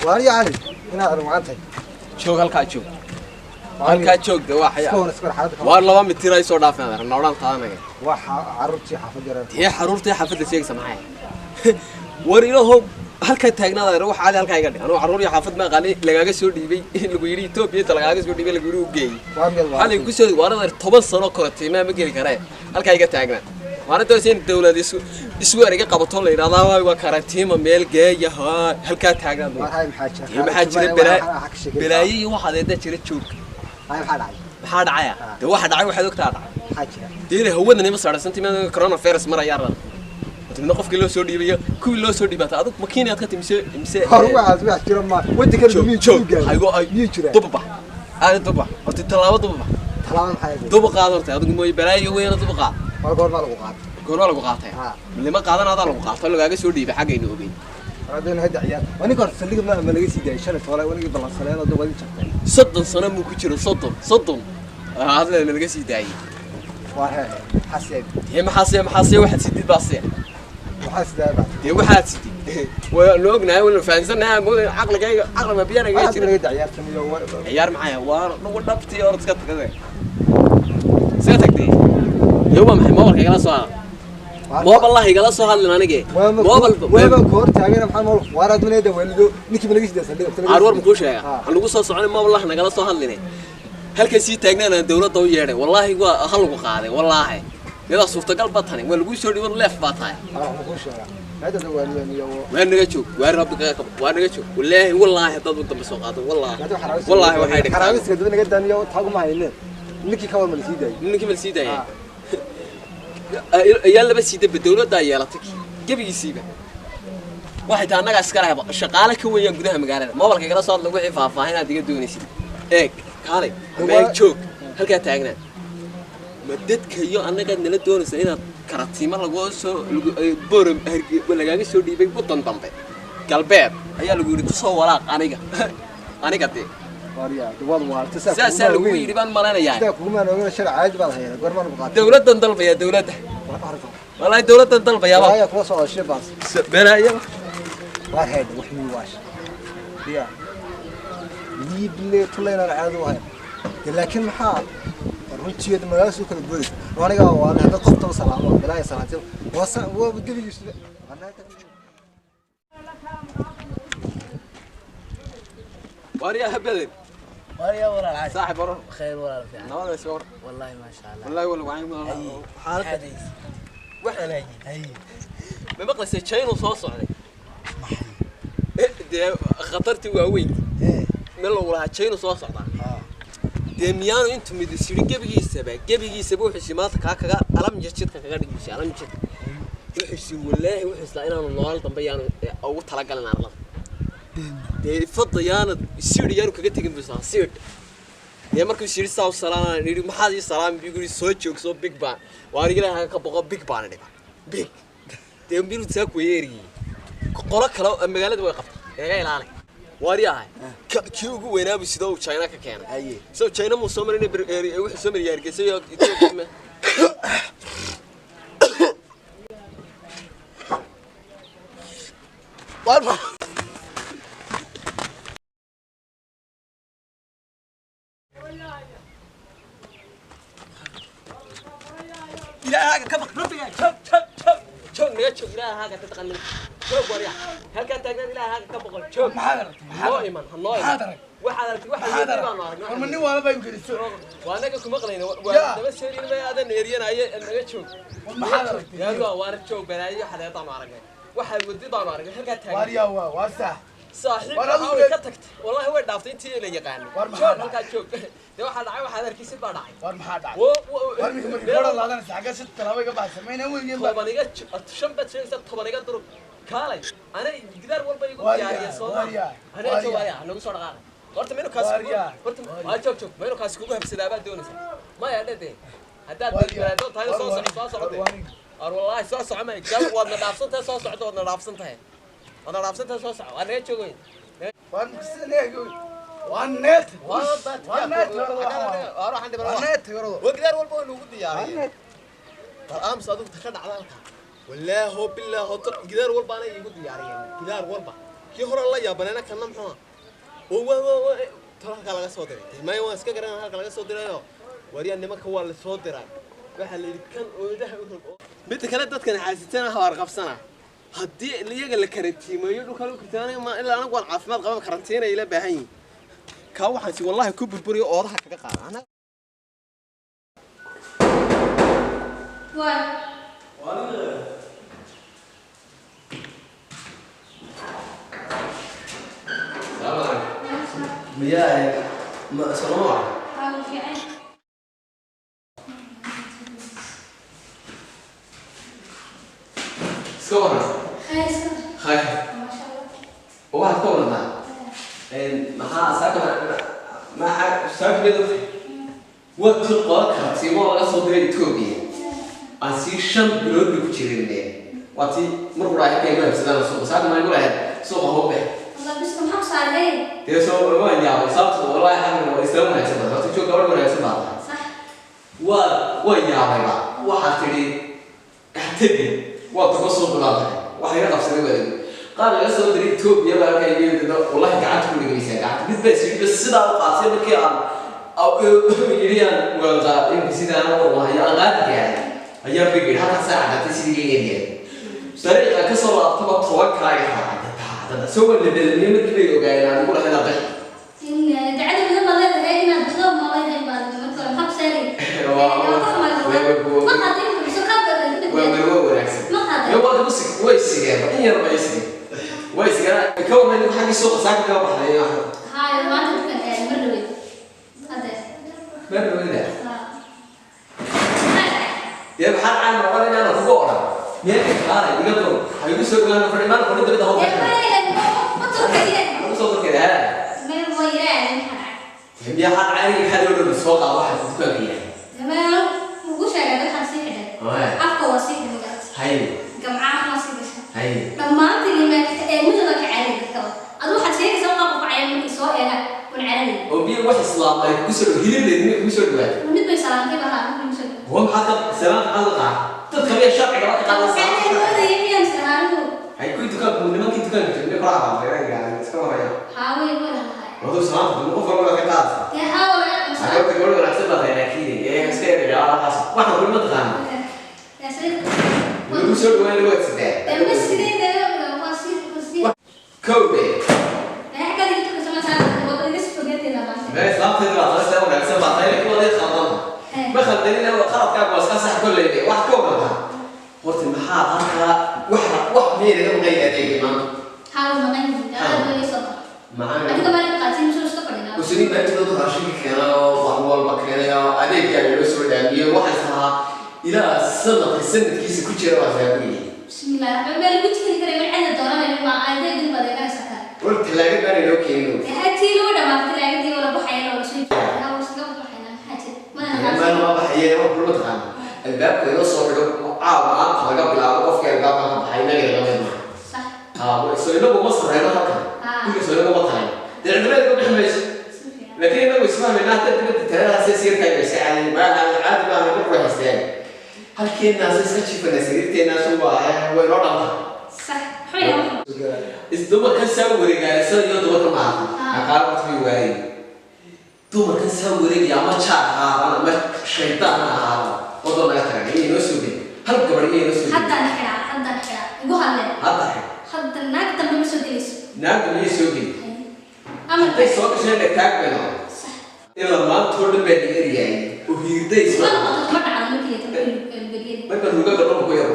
Waar yaani inaad rumaantay joog halkaa joog halkaa joog de waa xayaa iska iska xaalad waar 2 mitir ay soo dhaafeen noodaan taadanaya waxa carruurtii xaafadda yaraa dee carruurtii xaafadda sheegaysa maxay war ilaahow halkaa taagnaada wax caadi halkaa iga dhig anuu carruur iyo xaafad ma aqaani lagaaga soo dhiibay lagu yidhi Itoobiya inta lagaaga soo dhiibay lagu yidhi u geeyey waa meel waa xalay ku soo waarada 10 sano korotiimaa ma geli karee halkaa iga taagnaa maalintaas in dawlad isu ereyga qabato la yidhahdaa waa karantiima meel geeya haa halkaa taagnaa waar hay maxaa jira maxaa jira balaayo iyo waxaad eedda jira joog hay maxaa dhacay maxaa dhacaya dee waxa dhacay waxaad ogtaa dhacay maxaa jira dee inay hawadan ima saadhasantii maadaama coronavirus marayaa rada dadna qofkii loo soo dhiibayo kuwii loo soo dhiibaata adag makiinaad ka timise mise hor waxaas wax jira ma wadanka miyuu joog joogaa haygo ay miyuu jira dubabax aada dubax horta tallaabo dubabax talaabo maxaa yahay duba qaad horta adigu mooy balaayo weyna duba qaad war goor ma lagu qaatay goorma lagu qaatay lima qaadan adaa lagu qaato lagaaga soo dhiibay xaggaynu ogeyn haddana hadda ciyaar wani goor saldhig ma laga sii daayay shalay toole wanigi ballansaneen oo wadi jabtay 30 sano muu ku jiro 30 hadla laga sii daayay waa hee xaseeb dee maxaase maxaase waxaad sidid baase waxaa sidaa baa dee waxaad sidid waa la ognahay waynu fahansanahay mooda caqligayga caqli ma biyanaga waxaad jira laga ciyaartamiyo ciyaar maxay waa nagu dhabtii orod iska tagade iska tagtay dee waa maxay moobalka igala soo mooballaha igala soo hadlin anige moobal waaba koor taagan maxaa mool waaraad manayda walido ninkii ma laga sii daayay saldhig caruur ma kuu sheega aan lagu soo soconay mooballaha nagala soo hadline halkan sii taagnaan aan dawladda u yeedhay wallaahi waa hal lagu qaaday wallaahi iyadaa suurtagal ba tani waa lagu soo dhibo leef baa tahay waxaan kuu sheegaa hadda walido waa naga joog waa rabbiga ka waa naga joog wallaahi wallaahi haddaad u dambe soo qaado wallaahi wallaahi waxay dhigtaa xaraabista dib naga daaniyo taagu ma hayne ninkii ka war ma la sii daayay ninkii ma la sii daayay ayaa laba sii daba dawladdaa yeelatay gebigiisiiba waxay tahay annagaa iska lehba shaqaale ka weeyaan gudaha magaalada moobalka igala soo hadla wixii faahfaahin aad iga doonaysid eeg kaalay ama eeg joog halkaa taagnaa ma dadka iyo annagaad nala doonaysa inaad karatiimo lagu soo boram lagaaga soo dhiibay waddan dambe galbeed ayaa lagu yidhi kusoo walaaq aniga aniga dee waaryaa waad waarta saasaa lagu yidhi baan malanayaa sidaa kugumaan oogana sharci caadi baad hayna goorma lagu qaatay dawladdan dalbaya dawladda wallaahi dawladdan dalbayaa ayaa kula socda shibaas belaaya waar heed wax mii waash ya liible tulaynaan caadi u hayn laakiin maxaa runtiyeed magaalada soo kala boodaysa aniga waa hadda qoftaba salaamo belaaya salaantay waa gebigiisu waaryaa habadeen ويا ولا العاش saaxib warar خير ولا في nabada soo war والله ما شاء الله wallaahi wala waxaan xaaladda حديث waxaan hayay هي ma maqlaysay China soo socday dee khatartii waa weyn ايه meel lagu lahaa China soo socdaa اه dee miyaanu intuu mid siri gebigiisaba wuxuu si maanta kaa kaga alam jidka kaga dhigaysa alam jidka wuxuu si wallaahi wuxuu isla inaanu nolol dambe yaanu ugu talagalin arlada dee fadda yaana siidh yaanu kaga tegin buusaa siidh dee markuu siidhi saa u salaanaan yidhi maxaad ii salaami buu yidhi soo joogso big baan waa aniga ilaahay ka boqo big baan idhi big dee miru saa ku yeeriyey qolo kale oo magaalada way qabtay iga ilaali waaryahay kii ugu weynaabu sidoo uu China ka keenay هي soo China muu soo marinay wuxuu soo mariyay Hargeysa iyo Ethiopia والله ilaahaga ka baq rabbiga joog joog joog joog naga joog ilaahaaga ka taqanin joog warya halkaan taagnaan ilaahaaga ka boqol joog maxaad aragtay noo iman ha noo iman maxaad aragtay waxaad aragtay waxaad maxaad aragtay baanu aragtay war ma aragnay nin waala baa geliso waa anaga kuma qlayna waa Yaa. daba seerin ma aadan eeryanaaye naga joog war maxaad aragtay yaa waa waana joog balaayo xadeedaanu aragnay waxaad wadi baanu aragnay halkaa taagan waaryaa waa waa sax saaxiib War waxaa adigu way ka tagtay wallaahi way dhaaftay intii la yaqaanay War maxaa joog halkaa joog dee waxaa dhacay waxaad arkaysid baa dhacay war maxaa dhacay wo war minka markii gora laadanaysa xagga si talaabo iga baxay samayna weligeen baa toban iga shan baad sheegaysaa toban iga durug kaalay ana gidaar walba igu Waaryaa, diyaariya soo waaryaa, ana joog waaryaa. waaryaa nagu soo dhaqaaqay horta meel kaas kugu Waaryaa, horta waa joog joog meel kaas kugu habsadaa baad doonaysaa maya dhade haddaad Waaryaa, badbaado tahay soo war soco soo war socde waaniga. war wallaahi soo soco may gal waadna dhaafsan tahay soo socdo waadna dhaafsan tahay waadna dhaafsan tahay soo soco waa naga joogoyn war sida neega waa neet waa neet waa neet waa gidaar walba waa nugu diyaariyay bal aamus adigu ta ka dhacda halkaa wallaaho bilaaho gidaar walba anay iigu diyaariyeen gidaar walba Kii hore la yaabanayna kanna muxuu ah oo waa tol halkaa laga soo diray maya waan iska garanaa halka laga soo dirayo waryaa nimanka waa la soo diray waxaa la yidhi kan oodaha u rog midda kale dadkan xaasitana habaar qabsana haddii iyaga la karantiimeeyo dhulka lagu karantiimeeyo ma ilaa anagu waan caafimaad qaba karantiina ila baahan yihiin kaa waxaan si wallahi ku burburiyo oodaha kaga qaada ana miyaa ma salama iska waran khayr waxaad ka warantaa maxaa saaka maxaa saaka waa tii qola karantiimo laga soo diray Ethiopia aan sii 5 bilood bay ku jireen waa tii mar hore ay ka imaansadaan suuqa saaka ma igu lahayd suuqa hobe dee soo waan yaabay sababto wallahi xaggan waa isla wanaagsan baa horta joog gabadh wanaagsan baa tahay waa yaabayba waxaa tidhi tegi waa toba soo bilaabtay waxa iga qabsaday waa qaar laga soo diray Ethiopia baa halkaa iga yimid wallahi gacanta ku dhigaysaa gacanta mid baa sii bas sidaa u qaatay markii aan yidhi aan waan imka sidaan u wahayo aan qaadi gaaray ayaa bigir halkaa saacadaatay sidii iga yeedhiyay dariiqa ka soo laabtaba 10 kaa iga raacay soo wada bedelmiyay markii bay ogaayeen aan ugu lahayn aqal waa wanaagsan way sigeen in yar bay sigeen way sigeen ka warran xagga suuqa saaka ka baxday mar dhaweyda dee maxaa caan noqon inaan kugu odhan miyaan kaalay iga dur ha igu soo dhawaan fadhimaan fadhi dabada hoo ugu soo durkay ha miyaa xaq caaniga maxaa loo dhow soo qaado waxa dukaanka yahay hay hay oo biyo wax islaam ay kugu soo dhow hilib leed kugu soo dhawaatay هو maxaa ka salaam qaad qaad dadka miyaa sharciga la qaadaysaa hay kuwii dukaanka nimankii dukaanka joogay kala qaadayaan iska waraya wadu salaamta qof walba ka qaadaysa agabta gabadh wanaagsan baa tahay laakiin ee iska yareeyaa waxaas waxaan kulma taqaana lagu soo dhawaan lagu adsadaa kowde mee islaamteedu waa tahay sida wanaagsan baa tahay laakiin waad khaldan ma khaldanina waa qaladkaagu waa iska sax kolleybe wax ka wadantaa horta maxaa halkaa wax wax miyay naga maqan adeegay maanta usini maanta raashinka keenay oo wax walba keenay oo adeegga loo soo dhaamiyey waxaa ahaa ilaa sanadka sanadkiisa ku jira waa saabuyi war talaagad baan inoo keenin ma baxayeen wax kulma taqaana albaabka inoo soo xidho caawa maanta laga bilaabo qofka albaabka ka baxay inaga naga mid maaha soo inagu ma sarreyno halkan guriga soo inagu ma tahay dee cidna iga bixi mayso laakiin inagu isfahmayna hadda dibadda taladaas sirkaaga iska caadi ma caadi maaha marku haystaan halkeennaas iska jiifana sariirteennaas waa way noo dhantahay dumarkan saa wareegaysa iyo dumarka maaha aqaar waqti bay waayeen dumarkan saa wareegaya ama jaar ha ahaadaan ama shaydaan ha ahaadaan waddo naga tagan iyay noo soo gelin hal gabadh iyay noo soo gelin hadda xidh naagta miyay soo gelin hadday soo gasheen dhegtaag bay noqon ilaa maanta oo dhan baa dhiga eryaayay oo hiirday isma marka rugaga dhulka ku yar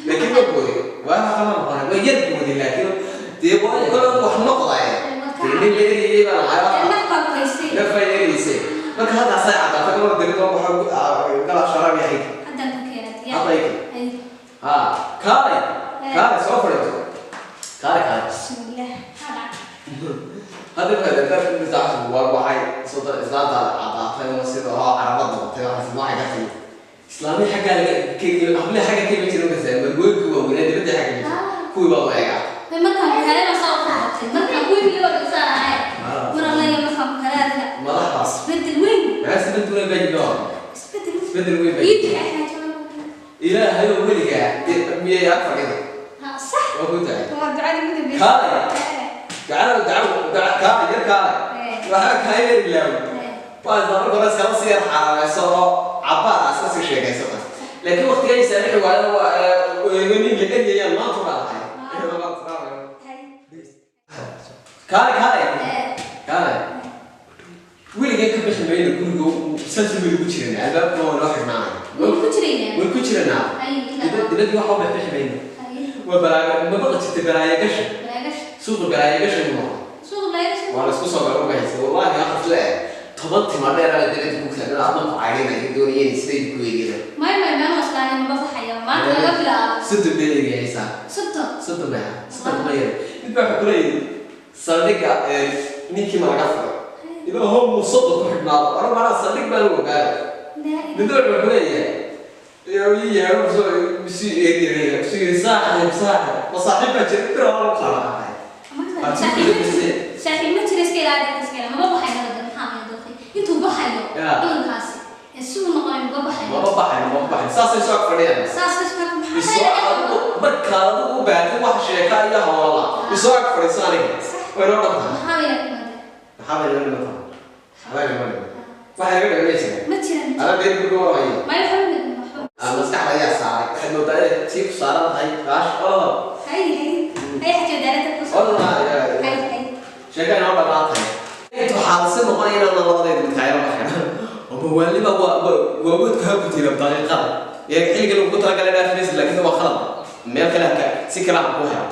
laakiin ma boodin waa qaba noqonay waa yar boodin laakiin dee waa kale wax noqday dee nin la eriyay baan ahay nafay eriyeysay marka hadda say caddaatay gabadha degmo waxa gala sharaab yahay hadda ha kaalay kaalay soo fadhiiso kaalay kaalay hadda marka albaabka misaaxu waa waxay soo islaanta caddaatay oo sida oo carabada noqotay waxaas waxay ka timi islaamii xaggaa laga keenay hablaha xagga ka iman jiray markaas margooyinka waaweynaa dibadda xagga ka jiray kuwii baa u eegaa madaxdaas maxaa isbedel weyn baa yimid isbedel weyn baa yimid ilaahay oo weligaa miyay ag fadhida waa ku tahay kaalay Kaale, waxaa kaa yari laawo waa isla marka hore iskala sii yar xaaraamayso oo cabbaar aa iska sii sheekaysata, laakiin waqtiga ay saamixi waayo waa nin la eryayaan maanta u dhahay. Kaale, kaale, kaale, weligay ka bixi mayno guriga, saas bay ugu jireen, albaabka waa noo xidhnaanay. Way ku jirayna. Way ku jiranaa. Dibadii waxa u bixi mayno. Waa balaayo, ma baqa jirtay balaayo gasha. Suuqa balaayo gasha mu noqon. Suuqa balaayo. Waa la isku soo galo ugahaysa, wallaahi waxaas le 10 tima dheer ala dibadda ku taagan adna ku caydhinaya doonayeen siday ku eegayaan. May may meel waslaani ma baxayo maanta laga bilaabo. 30 bay eegaysaa. 30. 30 bay, 30 ma yar. Mid baa wuxuu ku leeyahay saldhigga ninkii ma laga furay ilaa hoo muu 30 ku xidhnaado ora maraa saldhig baan u ogaada. Midna wuxuu ku leeyahay saaxib, saaxib, ma saaxiib baa jira bir waa lagu qaadaa. Saaxiib ma jira, iska ilaali, iska ilaali, maba baxayo hadda. Maxaa maya doqay intuu baxayo cudurkaasi si uu noqonayo maba baxayo. Maba baxayo, maba baxayo, saasay soo ag fadhiyaan. Saas ka isoo adigu markaad adigu u baahatid wax sheeka iyo hawla isoo ag fadhiiso aniga, way noo dhan tahay. Maxaa wayna kumaada? Maxaa bay noo dhiman tahay? Maxaa bay noo dhiman? Waxay naga dhiman jira. Ma jiraan. Ana beer guriga warhayo. May waxba ma waxba. Maskaxda ayaa saaray, waxaad moodaa inay tii ku saaran tahay kaash olada. Hay hay hay, xajo daarada ku soo. Olada. Hay hay. Sheeka inoo dhammaan tahay intu xaalasi noqonaya inaan labadeedu mitaayro baxayna oo mawaaliba waa waa wadka ha ku jira daqiiqada ee xilliga lagu talagalay dhaafaysa, laakiin waa khalad, meel kale haka si kale ha ku helo.